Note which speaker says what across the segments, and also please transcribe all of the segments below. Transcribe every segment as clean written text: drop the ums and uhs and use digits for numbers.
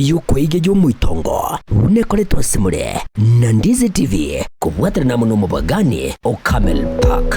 Speaker 1: Emeroberi y'okweiga y'omoitongo buna ekoretwe ase more na Ndizi TV kobwaterana amo n'omobagani o Camel Park.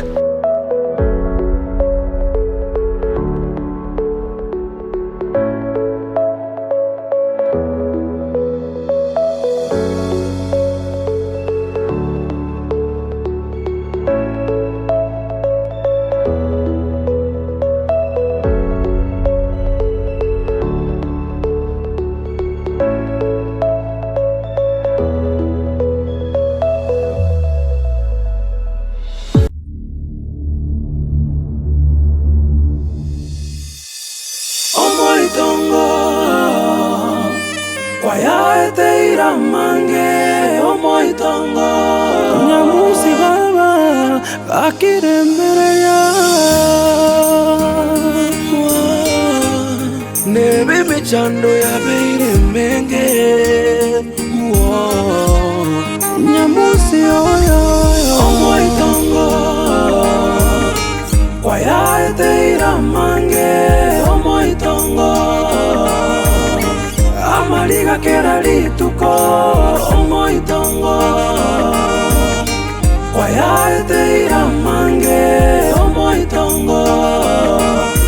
Speaker 2: Omoitongo kwayaeteire amange, omoitongo. Nyamusi baba gakiremereria. Nebe emechando yabeire emenge. Nyamusi oyo omoitongo kwayaeteire amange omoitongo amariga kera rituko omoitongo kwayaeteire amange omoitongo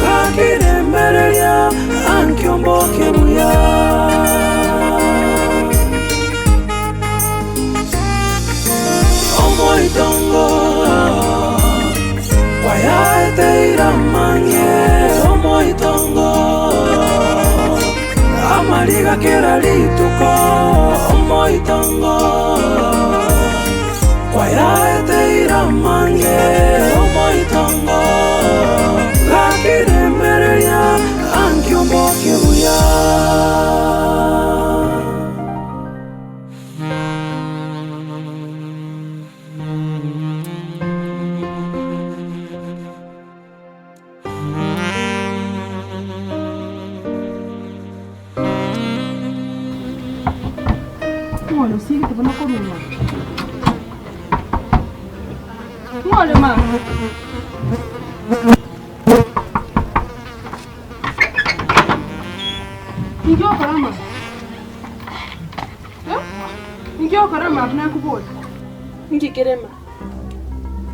Speaker 2: gakiremereria ankiomboke buya. Omoitongo kwayaeteire amang'e omoitongo amariga kera rituko omoitongo kwayaeteire amang'e omoitongo gakiremereria ankiombokie buya.
Speaker 3: Ng'ore osigete bono korwa Ng'ore mama. Inki okora mama? Inki okora mama nakoboria? Inki kere ma?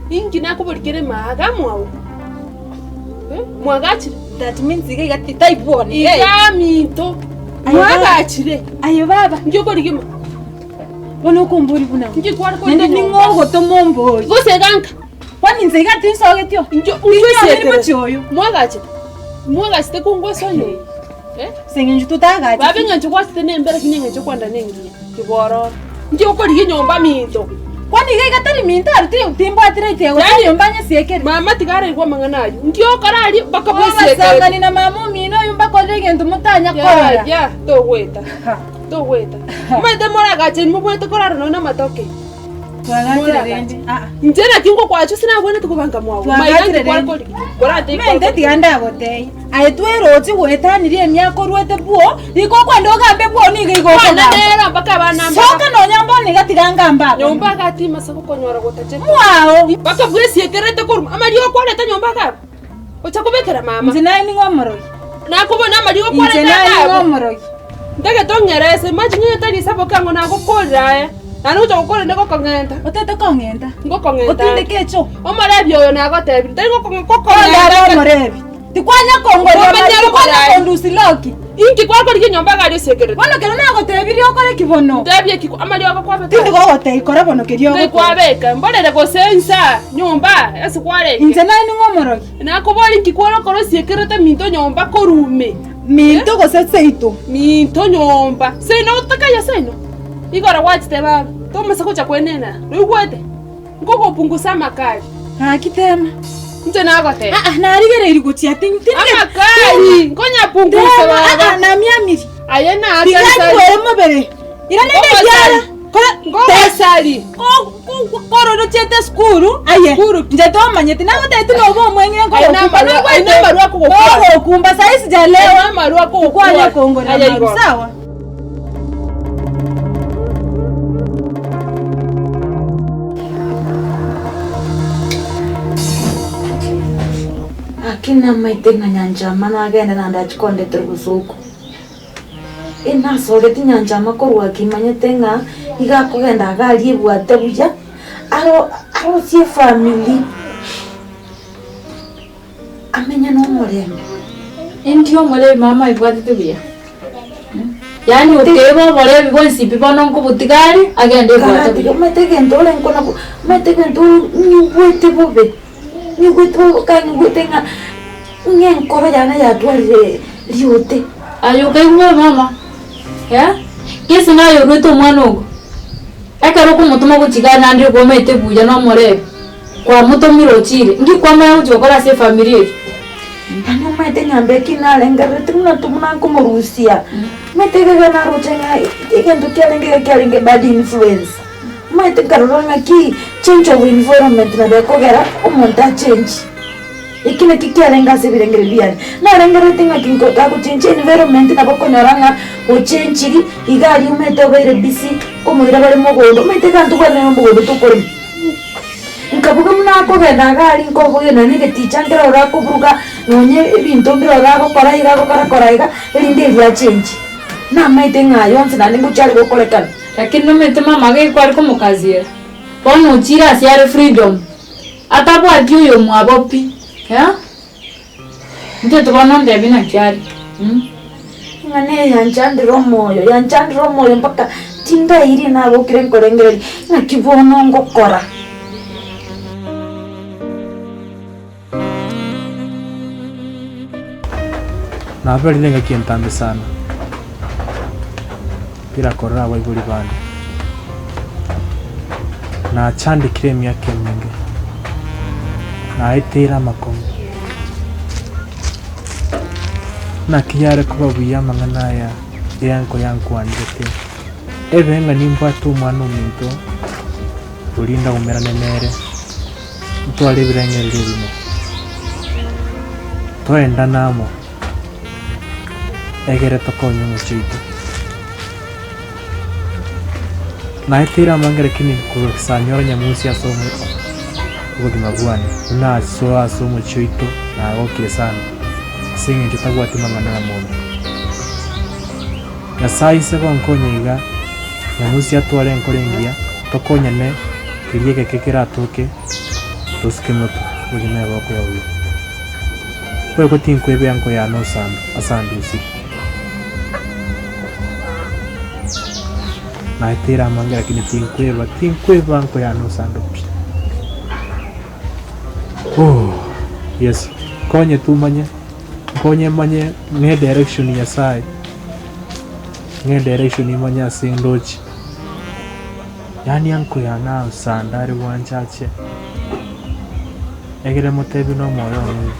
Speaker 3: Inki nakoboria kere ma iga mwao? Mwagachire?
Speaker 4: That means iga iga titaigwoni.
Speaker 3: Iga minto. Mwagachire.
Speaker 4: Aye baba.
Speaker 3: Inki okorigia ma?
Speaker 4: Bono okombori buna.
Speaker 3: Inki kware korigia
Speaker 4: Naende ning'o ogotoma ombori?
Speaker 3: Gose iga nka.
Speaker 4: Kwani inse iga tinsogetio?
Speaker 3: Inki
Speaker 4: Tinyoriri mochie oyo.
Speaker 3: Mwagachete. Mwagachete kongwesa onye. Eh?
Speaker 4: Ase eng'encho totagacheti.
Speaker 3: Baba eng'encho gwasete nembere lakini eng'encho kwenda nengiya. Tibororo. Inki okorigia enyomba minto?
Speaker 4: Kwani iga iga tari minto aria ti- timbwati right ya gocha
Speaker 3: Yaani-
Speaker 4: nyomba nyesiekere.
Speaker 3: Mama tiga araigwe amang'ana ayio. Inki okora aria mpaka bwesiekere?
Speaker 4: Obasangani na mama omino oyio mbakorire egento motanya korora.
Speaker 3: Ya, ya, togweta. Togweta. Omanyete moragache mobwate korara nonya namatoke.
Speaker 4: Twagachire rende. Ah, ah.
Speaker 3: Inche naki ngokwacha ase nabwenerete kobanga mwago.
Speaker 4: Twagachire rende. Mente tiga ndagotebie, aye tweroche goetanirie emiaka oruete bwoo, rika okwenda ogambe bwoo nigo igo
Speaker 3: Kwana
Speaker 4: okogamba.
Speaker 3: nero mpaka abana mbaka.
Speaker 4: Soka nonya mbono iga tiga ngambe aba.
Speaker 3: Nyomba agatima ase gokonyora gotachete.
Speaker 4: Mwao.
Speaker 3: Mpaka bwesiekerete korwa amariogo kwareta nyomba agaba. Ocha kobekera mama.
Speaker 4: Inche naye ning'o omorogi?
Speaker 3: Nakobona amariogo
Speaker 4: Inche
Speaker 3: kwareta
Speaker 4: naye ning'o
Speaker 3: agabo.
Speaker 4: omorogi?
Speaker 3: Ntagete ong'erese, imagine onye tari isaboke ang'o nagokorire aye, naende ngocha gokorera inde gokong'enta.
Speaker 4: Otete kong'enta?
Speaker 3: Ngokong'enta.
Speaker 4: Otindeke echo.
Speaker 3: Omorebi oyo nagotebirie, tari gokong'e
Speaker 4: Konde abe
Speaker 3: gokong'enta.
Speaker 4: omorebi. Tikwanya kongoria
Speaker 3: Omanyare
Speaker 4: amari, tikwanya
Speaker 3: korae.
Speaker 4: kondusi loki.
Speaker 3: Inki kwakorigia enyomba iga aria osiekerete?
Speaker 4: Bono kero nagotebirie okore ki bono?
Speaker 3: Ntebie ki amariogo kwabeka?
Speaker 4: Tindi gogotebi kora bono keria
Speaker 3: Ngai
Speaker 4: ogokora.
Speaker 3: kwabeka, mborere gose insa, nyomba, ase kwarenge.
Speaker 4: Inche naye ning'o omorogi?
Speaker 3: Nakoboria inki kware okora osiekerete minto nyomba korwa ime?
Speaker 4: Minto gose seito.
Speaker 3: Minto nyomba. Seino otakaiyo seino? Igoro gwachete baba, tomasa gocha kwenena, noigwete? Nkogopungusa amakari.
Speaker 4: Gaki tema.
Speaker 3: Inche nagoteba.
Speaker 4: Ah, ah, narigereiri gochia tin- tin-
Speaker 3: Amakari, nkonyapungusa
Speaker 4: Tema, ah, ah,
Speaker 3: baba.
Speaker 4: namiamiri.
Speaker 3: Aye na
Speaker 4: Tiga nkwere mobere. Ira nende ekiara. Kora-
Speaker 3: Ngogosari.
Speaker 4: Kororochete esukuru aye
Speaker 3: Sukuru.
Speaker 4: inche tomanyeti nagotebeti nobe omweng'e
Speaker 3: Aye namarwa- aye namarwa akogokwana.
Speaker 4: kogokumba sahi sijalewa
Speaker 3: Aye namarwa akogokwana.
Speaker 4: kwanya kongorera
Speaker 3: Aye
Speaker 4: maru
Speaker 3: igoro.
Speaker 4: sawa
Speaker 5: Gaki namaete ng'a nyanchama nagende naende achie kondetera obosooku. Enasogetie nyanchama korwa kimanyete ng'a iga akogenda iga aria ebwate buya, aro arosie efamiri, amenye nomorembe.
Speaker 6: Inki omorebi mama aibwatete buya? Yaani okeba oborebi bwensi pi bono nkobotiga are agende ebwate
Speaker 5: Karatiga
Speaker 6: buya.
Speaker 5: omanyete egento ore nkona omanyete egento nyigwete bobe, nyigwete bobe kanyigwete ng'a ng'a enkoro yane yatwarire riote.
Speaker 6: Aye okaigwa bobe mama, eh? Gese naye oruete omwana ogo, ekero okomotoma gochia igaa naende okomanyete buya na omorebi. Kwamotomire ochire, inki kwamanya gochia gokora ase efamiri eye?
Speaker 5: Yaani omanyete nyomba eke narengerereti buna intwe buna nkomorusia, omanyete iga naroche ng'a egento kiarenge iga kiarenge bad influence, omanyete nkarora ng'aki change of environment nabo ekogera omonto achengi, eki nakio kiarenge ase ebirengererio biane. Narengerereti ng'aki nko gagochengi environment nabo okonyora ng'a ochenchiri, iga aria omanyete obeire busy, nkomoira bare mogondo, omanyete iga ntobwate nonye omogondo tokorema. Nkabuga buna akogenda iga aria nkobugia nonya egeticha nkere ororo akoburuga, nonya ebinto mbire ororo agokora iga agokora kora iga, erinde erio achenche. Namaete ng'a aya onsi naende ngochia are gokorekana.
Speaker 6: Lakini nomanyete mama geko are komokaziera, bono ochire ase are freedom, atabwati oyomwabo pi, eh. Intwe bono ntebi naki are.
Speaker 5: Ng'a neye yanchandire omoyo, yanchandire omoyo mpaka tindairie nabokire nkorengereria ng'aki bono ngokora.
Speaker 7: Naberire engaki entambe sana, tirakorora abaibori bane. Nachandekire emiaka emenge, naeteire amakong'u. Naki yare koba buya amang'ana aya eanko yankwanirete, ebe ng'a nimbwate omwana ominto oria ndaumerane nere, ntware ebireng'ererio ebimo, toendane amo, egere tokonye omochie oito. Naeteire amange lakini kosanyora nyamusi ase obogima bwane, buna asoa ase omochie oito nagokire sana, ase eng'encho tabwati mang'ana ya monto. Nyasae ise gonkonya iga, nyamusi atware enkoro engiya, tokonyane keria egeke keratoke tosuke motwe obogima ebokoya buya. Boigo tinkwebea nkoyana osando asandusire. Naeteire amange lakini tinkweba, tinkweba nkoyana osando pi. Oh, Yeso, nkonye tu manye, nkonye manye ng'e direction Nyasaye, ng'e direction manye ase ndoche. Yaani ankoyana osando are gwanchache, egere motebie na omoyo one oyo,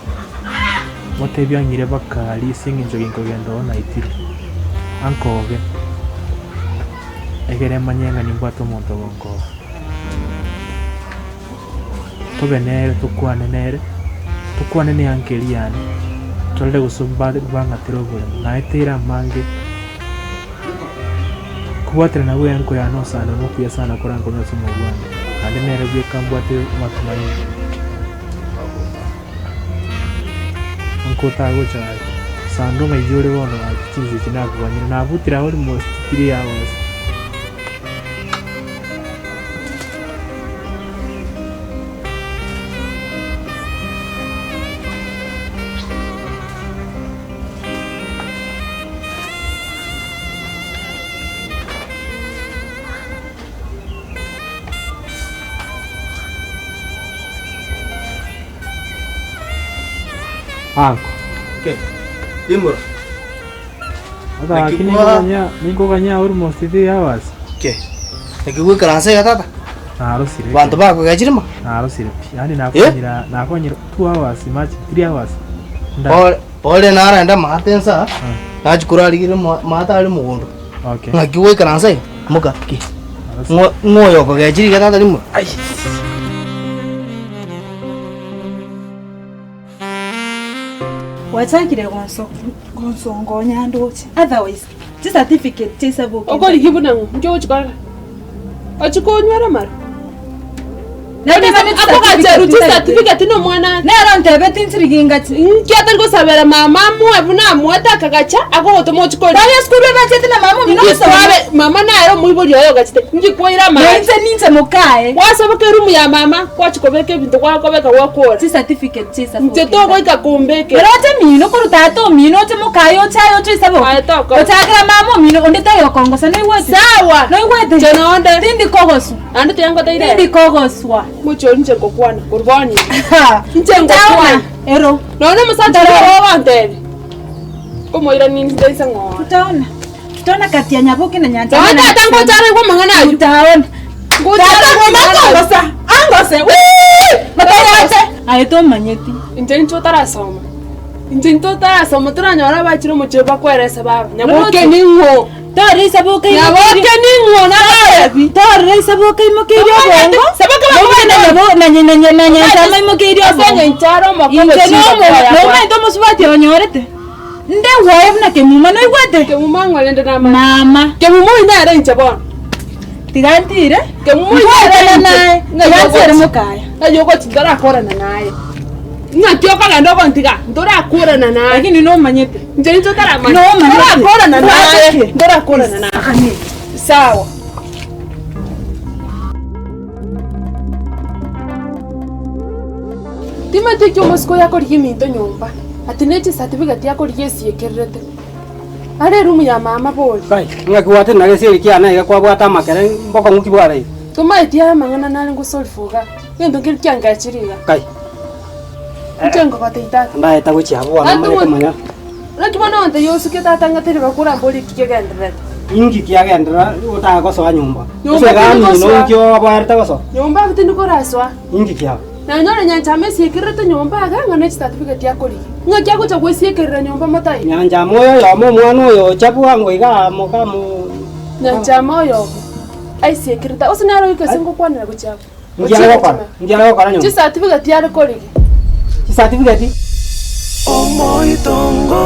Speaker 7: motebie ang'ire baka aria ase eng'encho ginkogenda oo naitirwe, ankobe, egere manye ng'a nimbwate omonto ogonkoba. Tobe nere, tokwane nere, tokwane ne anka eria yane, torore gose mbare bang'atere oboremo, naeteire amange. Kobwatera nabwo enko yane osana nokuya sana korankonye ase omobere bwane, naende nere bweka mbwate amatumaini. Nko otagocha gaki, sando ng'ai ore bono gaki chinsa echi nakoganyire, nabutire almost 3 hours. Anko.
Speaker 8: Okay. Limura.
Speaker 7: Sasa lakini ninkoganya ninkoganya almost 3 hours.
Speaker 8: Okay. Naki goikaransa iga tata?
Speaker 7: Narosire.
Speaker 8: Banto bakogechire ma?
Speaker 7: Narosire pi. Yaani nakonyira nakonyira 2 hours imagine 3 hours.
Speaker 8: Pole pole narende maate nsa, nachia korarigeria maate are mogondo.
Speaker 7: Okay.
Speaker 8: Ng'aki goikaransa iga? Moka ki? Ng'o ng'o oyo okogechire iga tata rimo? Ai.
Speaker 4: Gwachakire gonso gonsongonya ndoche otherwise chicertificate chiaisa boka
Speaker 3: Okorigia buna ng'o? Inki ogochi korora? Ochia konywera amarwa? Akogacheru chicertificate na omwana.
Speaker 4: Nero ntebeti nchirigi ngache.
Speaker 3: Inki atari gosabera mama amoe buna amoete akagacha akogotoma ochie koria.
Speaker 4: Tari esukuru ebachete na mama omino
Speaker 3: Inki
Speaker 4: gosoma.
Speaker 3: kwabe mama nere omoibori oye ogachete inki kwaira
Speaker 4: Na
Speaker 3: amache.
Speaker 4: inche ninche mokaye.
Speaker 3: Gwasoboka eroom ya mama gwachia kobeka ebinto gwakobeka gwakora.
Speaker 4: Chicertificate chisaboke.
Speaker 3: Inche togoika kombekera.
Speaker 4: Ere oche mino korwa tata omino oche mokaye oche aye oche isaboke.
Speaker 3: Aye tokora.
Speaker 4: Ochakera mama omino onde tari okongosa noigwete?
Speaker 3: Sawa.
Speaker 4: Noigwete?
Speaker 3: Inche nonde.
Speaker 4: Tindi kogoswa.
Speaker 3: Naende tiga ngoteire
Speaker 4: Tindi kogoswa.
Speaker 3: Mochie oria inche ngokwana korwa bono iga. Inche ngokwana.
Speaker 4: Taona ero.
Speaker 3: Nonya omosacha oria ogo ogontebia, nkomoirania ninde inse ng'ora.
Speaker 4: Tutaona. Tutaona kati ya Nyaboke na Nyanchama.
Speaker 3: Nonya tata ngocha araigwe amang'ana ayio.
Speaker 4: Tutaona.
Speaker 3: Ngocha
Speaker 4: Tata
Speaker 3: araigwe amang'ana ayio.
Speaker 4: angosa. Angose. Wee! Matayache. Aye tomanyeti.
Speaker 3: Inche ninche otarasoma. Inche ninche otarasoma toranyore abachire omochie bakwerese baba. Nyaboke ning'o?
Speaker 4: Torora isaboke
Speaker 3: Nyaboke ning'o nararebi?
Speaker 4: Torora isaboke imokeire obongo.
Speaker 3: Saboke
Speaker 4: Nobe na nyabo na na na na nyanchama imokeire
Speaker 3: Ase
Speaker 4: obongo.
Speaker 3: eng'encho are omoko
Speaker 4: Inche
Speaker 3: omochie
Speaker 4: nomo
Speaker 3: okoya kwa.
Speaker 4: nomaete omosubati onyorete. Nde gwoye buna kemuma noigwete?
Speaker 3: Kemuma ng'o rende namanye.
Speaker 4: Mama.
Speaker 3: Kemuma oyio nere inche bono.
Speaker 4: Tiga ntire.
Speaker 3: Kemuma oyio nere
Speaker 4: Nkwarana
Speaker 3: inche.
Speaker 4: naye.
Speaker 3: Ng'ai
Speaker 4: Tiga ntiere
Speaker 3: ogochi?
Speaker 4: mokaya.
Speaker 3: Ng'ai ogochi ntorakorana naye. Ng'aki okogenda ogontiga ntorakorana naye.
Speaker 4: Lakini nomanyete.
Speaker 3: Inche ninche otaramanya.
Speaker 4: Nomanyete.
Speaker 3: Ntorakorana naye.
Speaker 4: Kwachokire.
Speaker 3: Ntorakorana naye. Sawa. Timanyeti eki omosike oyo akorigia eminto nyomba, ati ne chicertificate akorigia esiekererete. Are eroom ya mama bori.
Speaker 9: Kai, ng'aki gwatenena gesieri kiane iga kwabwate amakere mbokong'u ki bware iga?
Speaker 3: Tomaeti aya amang'ana nare ngosolve iga, egento nkeri kiangechire iga.
Speaker 9: Kai.
Speaker 3: Inche nkogotebia tata.
Speaker 9: Ndaeta gochia abwo bono
Speaker 3: Tata
Speaker 9: manye komanya.
Speaker 3: Naki bono ogontebia osuke tata ng'a teri bakura mbori ki kegendererete.
Speaker 9: Inki kiagenderera otaka gosoa nyomba?
Speaker 3: Nyomba
Speaker 9: Ase iga
Speaker 3: tindi
Speaker 9: amino
Speaker 3: gosoa.
Speaker 9: inki oboerete gosoa?
Speaker 3: Nyomba abwo tindi korasoa.
Speaker 9: Inki kiabo?
Speaker 3: Nanyora nyanchama esiekererete nyomba iga ng'a ne chicertificate akorigia. Ng'aki agocha gwesiekerera nyomba motai?
Speaker 9: Nyanchama oyo oyomo omwana oyo ocha bwango iga moka mo.
Speaker 3: Nyanchama oyomo aisiekerete gose nere oike ase ngokwanera gochia abwo.
Speaker 9: Inki are gokora? Inki are gokora nyomba?
Speaker 3: Chicertificate are korigia.
Speaker 9: Chicertificate?
Speaker 2: Omoitongo.